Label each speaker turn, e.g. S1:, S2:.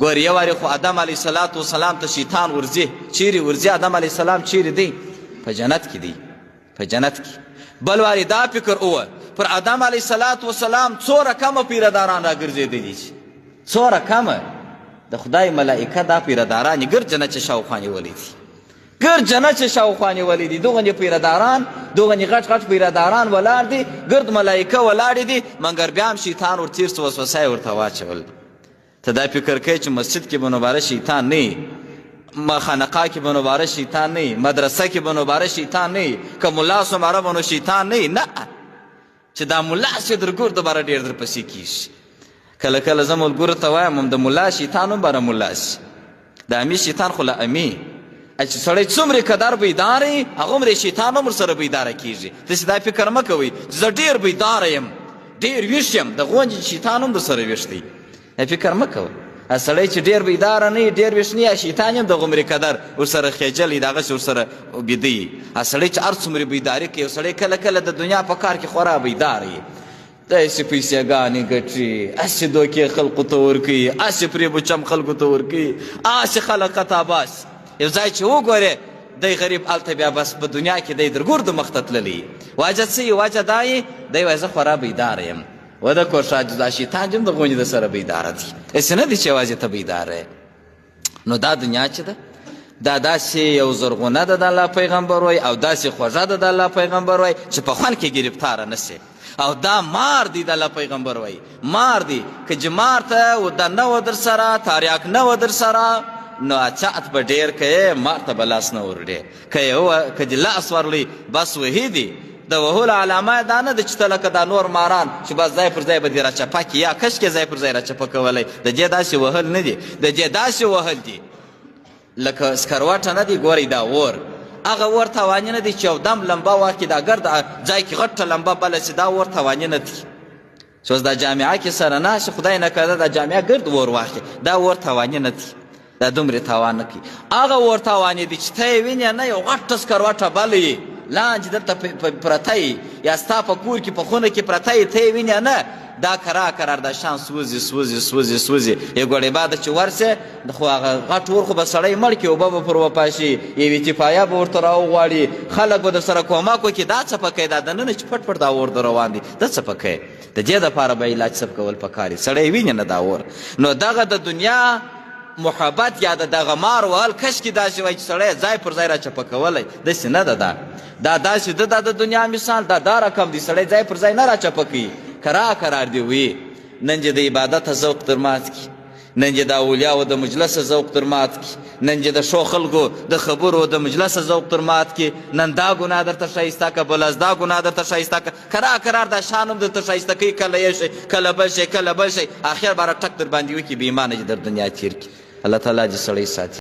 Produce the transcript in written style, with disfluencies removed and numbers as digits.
S1: ګور یو وارې خو آدم علیه الصلاة والسلام ته شیطان ورځي. چیرې ورځي؟ آدم علیه السلام چیرې دی؟ په جنت کې دی، په جنت کې. بل وارې دا فکر اوه پر آدم علیه الصلاة والسلام څو رقمه پیرداران راګرځېدلي چې څو رقمه د خدای ملائکه دا پیرداران یې ګرد جنت چې شاوخوا نیولی دي، ګرد جنت چې شاوخوا نیولی دي، دغونې پیرداران، دغونې غټ غټ پیرداران ولاړ دي، ګرد ملائکه ولاړې دي، مګر بیا هم شیطان ور تېر سو، وسوسه یې ورته واچول. ته دا فکر کوې چې مسجد کې به نو باره شیطان نه وي، خانقاه کې به نو باره شیطان نه وي، مدرسه کې به نو باره شیطان نه وي، که ملا سماره به نو شیطان نه وي؟ نه، چې دا ملا چې درګور دوباره ډېر درپسې کېږي. کله کله زه ملګرو ته وایم، هم د ملا شیطان هم باره ملا شي، د امي شیطان خو له امي چې سړی څومره قدر بیدار وي هغومره شیطان هم ورسره بیداره کېږي. تاسې دا فکر مه کوئ چې زه ډېر بیداره یم، ډېر ویښ یم، د غونجې شیطان هم درسره ویښ دی. دا فکر مه کوئ. سړی چې ډېر بیداره نه وي، ډېر ویښ نه وي، شیطان هم دغومرې قدر ورسره خېجلی، دغسې ورسره بیده وي. سړی چې هر څومره بیداري کوي، سړی کله کله د دنیا په کار کې خورا بیدار وي، داسې پیسېګانې ګټي، هسې دوکې خلقو ته ورکوي، هسې پرې بچم خلکو ته ورکوي، هسې خلک خطا باسي. یو ځای چې وګورې دی غریب هلته بیا بس په دنیا کې دی درګردو مخته تللی. وجه څه وي؟ وجه دا وي دی وایي زه خورا بیدار یم. و د کور ښه دا شیطان هم د غونې د سره بیداره دی، هسې نه دی چې یوازې ته بیداره یې. نو دا دنیا چې ده دا داسې یو زرغونه ده د الله پیغمبر وایي، او داسې خوږه ده د الله پیغمبر وایي چې په خوند کې ګرفتاره نه شي. او دا مار دی د الله پیغمبر وایي، مار دی که چې مار ته وده نه وه در سره، تاریاک نه وه در سره، نو اچات به ډېر کوې، مار ته به لاس نه وروړې. که دې لاس ورړی بس وهي دي. د وهلو علامه دا نه ده چې ته لکه دا نور ماران چې بس ځای پر ځای به دې راچپه کړي یا کشکې ځای پر ځای راچپه کولی. د دې داسې وهل نه دي، د دې داسې وهل دي لکه سکروټه نه دی. ګورئ دا اور، هغه اور تواني نه دی چې یو دم لمبه واخلي، دا ګرد ځای کې غټه لمبه بله شي، دا اور تواني نه دی. چې اوس دا جامعه کې سره ناست خدای نه کړه دا جامعه ګرد اور واخلي، دا اور تواني نه دی، دا دومره تاوان نه کوي. هغه اور تاواني دی چې ته یې وینې نه، یو غټه سکروټه بله وي لاندې دلته پرته وي، یا ستا په کور کې په خونه کې پرته وي، ته یې وینې نه، دا کرار کرار دا شان سوځي سوځي سوځي سوځي. یو ګړی بعد چې ورسې خو هغه غټ اور خو به سړی مړ کړي، اوبه به پر وپاشي، یوې کفایه به ورته راوغواړي، خلک به در سره کومک وکړي. دا څه پکې دا دننه چې پټ پټ دا اور در روان دی، دا څه پکې؟ د دې دپاره به علاج څه کول پکار وي، سړی ویني نه دا اور. نو دغه د دنیا محبت یا د دغه مار وهل کشکې داسې وای چې سړی ځای پر ځای راچپه کولی، داسې نه ده. دا دا داسې ده، دا د دنیا مثال دا دا رقم دی، سړی ځای پر ځای نه راچپه کوي، کرار کرار دی وي. نن دې د عبادت ذوق در مات کړي، نن دې د اولیاو د مجلس ذوق در مات کړي، نن دې د ښو خلکو د خبرو د مجلس ذوق در مات کړي، نن دا ګناه درته ښایسته که، بل دا ګناه درته ښایسته که، کرار کرار دا شان هم درته ښایسته کوي، کله یو شی، کله بل شی، کله بل شی، اخر باره ټک در باندې وکړي، بې ایمانه دې در دنیا تېر کړي. الله تعالی دې سړی ساتي.